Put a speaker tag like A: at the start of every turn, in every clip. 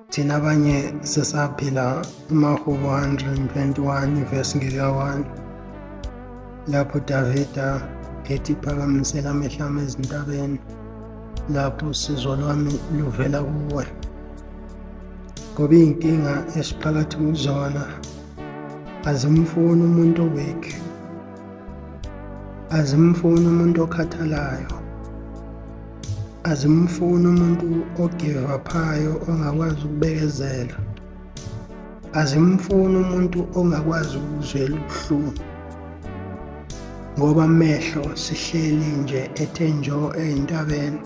A: Thina abanye sesaphila amaHubo 121 ivesi ngelika-1 lapho Davida ethi phakamisela amehlo ami ezintabeni lapho usizo lwami luvela kuwe. Ngoba iy'nkinga esiphakathi kuzona azimfuni umuntu o-weak, azimfuni umuntu okhathalayo, azimfuni umuntu o-give up-ayo ongakwazi ukubekezela, azimfuni umuntu ongakwazi ukuzwela ubuhlungu, ngoba amehlo sihleli nje ethe njo ey'ntabeni,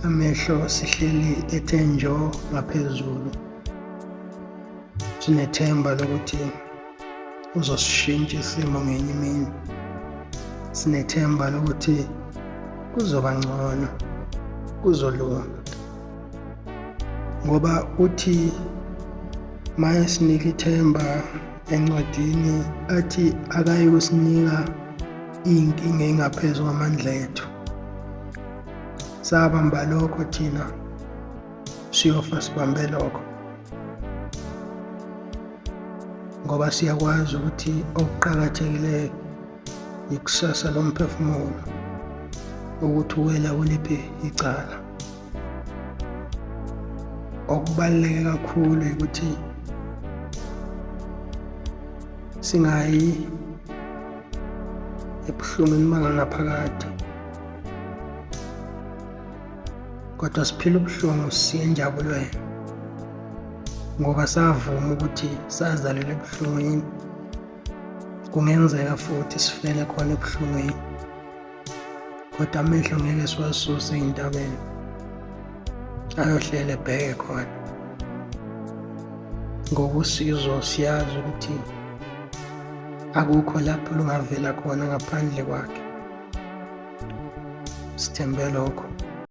A: amehlo sihleli ethe njo ngaphezulu. Sinethemba lokuthi uzosishintsha isimo ngenye imini. Sinethemba lokuthi kuzoba ngcono, kuzolunga, ngoba uthi mayesinika ithemba encwadini athi akayi kusinika iy'nkinga ey'ngaphezu kwamandla ethu. Sabamba lokho thina, siyofa sibambe lokho, ngoba siyakwazi ukuthi okuqakathekileyo ikusasa lomphefumulo, ukuthi uwela kuliphi icala. Okubaluleke kakhulu ukuthi singayi ebuhlungwini bangaphakathi, kodwa siphila ubuhlungu siye enjabulweni, ngoba savuma ukuthi sazalelwa ebuhlungwini. Kungenzeka futhi sifele khona ebuhlungwini, kodwa amehlo ngeke siwasuse ey'ntabeni, ayohlele ebheke khona. Ngokusizo siyazi ukuthi akukho lapho lungavela khona ngaphandle kwakhe. Sithembe lokho.